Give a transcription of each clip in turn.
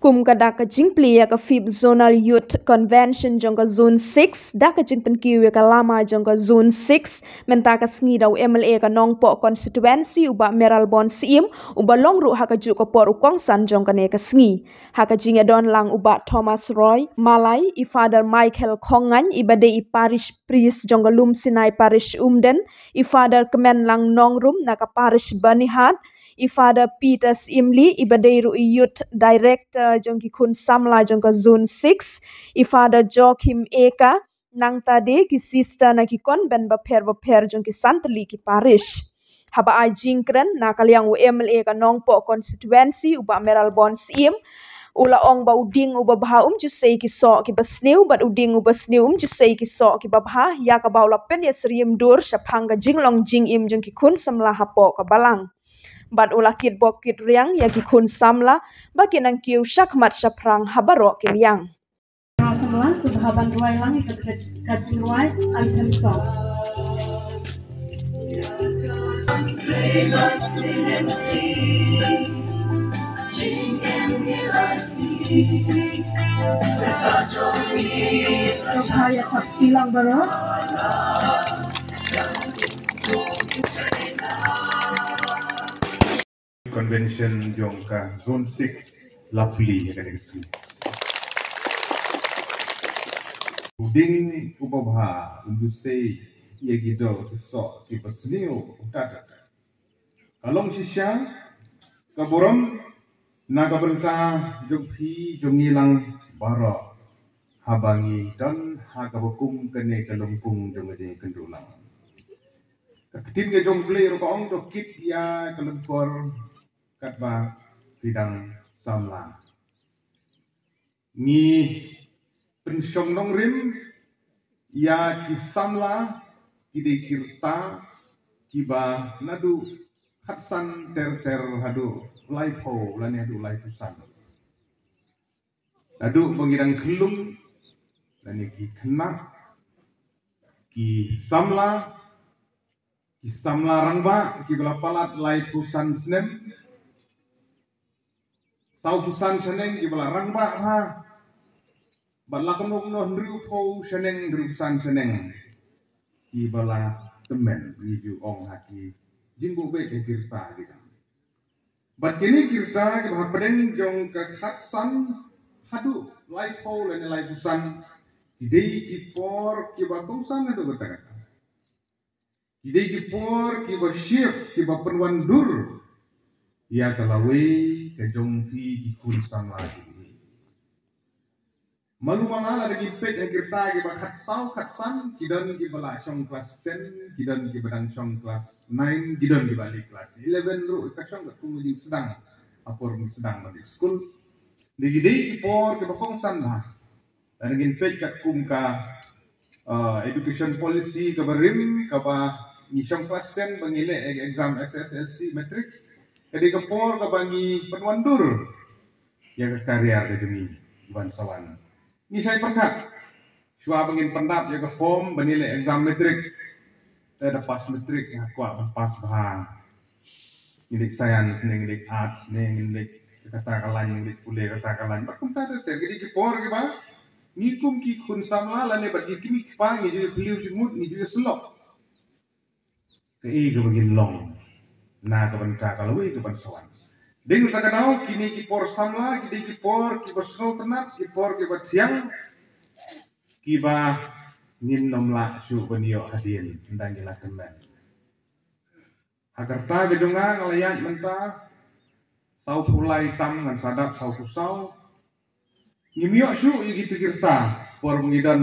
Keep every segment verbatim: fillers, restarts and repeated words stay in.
Kum ka dak ka jingplie ïa ka fifth Zonal Youth Convention jong ka Zone six, dak ka jingpynkiew ïa ka lama jong ka Zone six, mynta ka sngi da u M L A ka Nongpoh Constituency u Bah Mayralborn Syiem, uba long ruh ha ka juh ka por u kongsan jong kane ka sngi. Ha ka jingïadon lang u Bah Thomas Roy Malai, i Father Michael Khongngaiñ, iba dei i Parish Priest jong ka Lumsinai Parish Umden, i Father Kmenlang Nongrum na ka Parish Byrnihat, i Father Peter Syiemlieh, iba dei ruh i Youth Director jong ki khun samla jong ka Zone six, i Father Joachim Eka, nangta de ki sister na ki convent bapher bapher jong ki San Tylli ki parish. Haba ai jingkren na ka liang u M L A ka Nongpoh Constituency u Bah Mayralborn Syiem, u la ong ba u dieng uba bha um ju sei ki soh kiba sniew, bad u dieng uba sniew um ju sei ki soh kiba bha, ïa kaba u la pynïasyriem dur shaphang ka jinglong jingim jong ki khun samla hapoh ka balang. Bad u la kitbok kitriang ïa ki khun samla ba kin nang kiew shakhmat shaphrang ha baroh ki liang. Samla, sngewbha ban rwai lang ïa ka, ka jingrwai anthem song. Sngewbha ïa thap kti lang baroh. Convention jong ka Zone six la plie ha kane ka sngi. U dieng uba bha um ju sei ïa ki doh ki soh kiba sniew, uta ta. Ka long shisha ka burom na ka bynta jong phi jong ngi lang baroh, haba ngi don ha kaba kum kane ka lympung jong ka jingïakynduh lang. Ka ktien ka jong U Blei ruh ka ong, to kit ïa ka lyngkor katba phi dang samla. Ngi pynshong nongrim ïa ki samla, ki dei ki rta kiba naduh khatsan ter ter haduh laiphew lane haduh laiphew san. Naduh ba ngi dang khyllung lane ki khynnah, ki samla, ki samla rangbah kiba la palat laiphew san snem, sawphew san shaneng kiba la rangbah ha, bad la kumno kumno hynriewphew shaneng, hynriewphew san shaneng kiba la tymmen, ngi ju ong ha ki jingbuh beit ha ki rta ki dang. Bad kine ki rta kiba hapdeng jong ka khatsan haduh laiphew lane laiphew san, ki dei ki por kiba kongsan haduh katta katta. Ki dei ki por kiba ship, kiba pynwandur ïa ka lawei ka jong phi ki khun samla ki. Malu mala lada ngi peit ha ki rta kiba khatsaw khatsan, ki don kiba la shong klas ten, ki don kiba dang shong klas nine, ki don kiba leh klas eleven ruh ka shong katkum ka jingsdang, ha por jingsdang ban leit skul. Dei ki dei ki por kiba kongsan bha. Lada ngin peit katkum ka, uh, education policy kaba rim, kaba ngi shong klas ten ba ngi leh exam S S L C, matric. Ka dei ka por kaba ngi pynwandur ïa ka career ka jong ngi ban sa wan. Ngi shai pyrkhat shuwa ba ngin pyndap ïa ka form ban ïaleh exam matric. Te da pass matric, nga kwah ban pass bha. Ngi leh science ne, ngi leh arts ne, ngi leh kata ka lain, ngi leh pule kata ka lain. Bad kumta ter ter, ki dei ki por kiba ngi kum ki khun samla lane bad ki kmie ki kpa ngi ju ïa phylliew jingmut, ngi ju ïa syllok. Kaei kaba ngin long na ka bynta ka lawei ka ban sa wan. Dei na kata ka daw, kine ki por samla ki dei ki por kiba sngewtynnat, ki por kiba thiang, kiba ngin ym lah shuh ban ïoh hadien ynda ngi la kmen. Ha ka rta ka jong nga, nga la ïaid mynta sawphew lai tam, ngan sa dap sawphew saw. Ngim ïoh shuh ïa kita ki rta por ba ngi don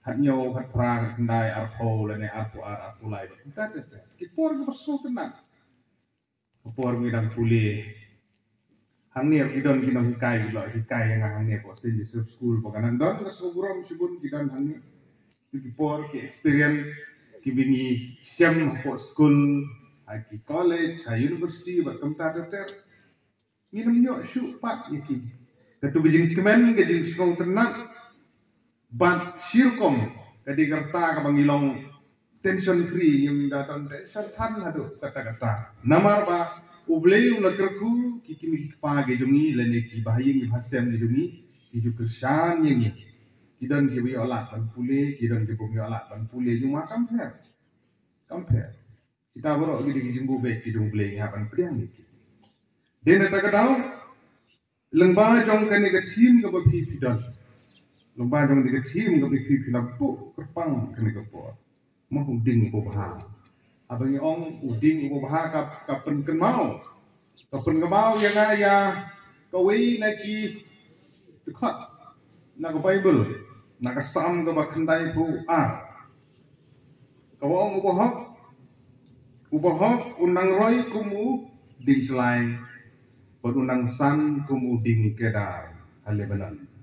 khathynñiew, khatphra, khatkhyndai, arphew lane arphew ar, arphew lai. Kita ki, ki por kiba sngewtynnat. Ka por ba ngi dang pule. Hangne ki don ki nonghikai kiba hikai ïa nga hangne hapoh Saint Joseph School, ba nga nang don, nga sngewburom shibun ki don hangne. Ki por, ki experience kiba ngi shem hapoh skul, ha ki college, ha university bad kumta ter ter. Ngin ym ïoh shuh pat ïa ki. Katu ka jingkmen, ka jingsngewtynnat, bad shi rukom ka dei ka rta kaba ngi long tension free, ngim da don tension than haduh katta katta. Namar ba U Blei u la kyrkhu ki kmie ki kpa ki jong ngi lane ki bahaïing ki bahasem ki jong ngi ki ju kyrshan ïa ngi. Ki don kiba ïoh lad ban pule, ki don kiba ïoh lad ban pule, jong ma kam pher. Kam pher. Kita baroh ki dei ki jingbuh beit ki jong U Blei, ngi hap ban pdiang ïa ki. Dei na kata ka daw, lyngba jong kane ka theme kaba phi phi don, lyngba jong kane ka theme kaba phi phi la buh kyrpang kane ka por, ma u dieng uba bha. Haba ngi ong u dieng uba bha ka, ka pynkynmaw, ka pynkynmaw ïa nga ïa kawei na ki dkhot na ka Baibl, na ka Salm kaba khyndaiphew ar, kaba ong, uba hok, uba hok u nang roi kum u dieng tlai, bad u nang san kum u dieng kedar ha Lebanon.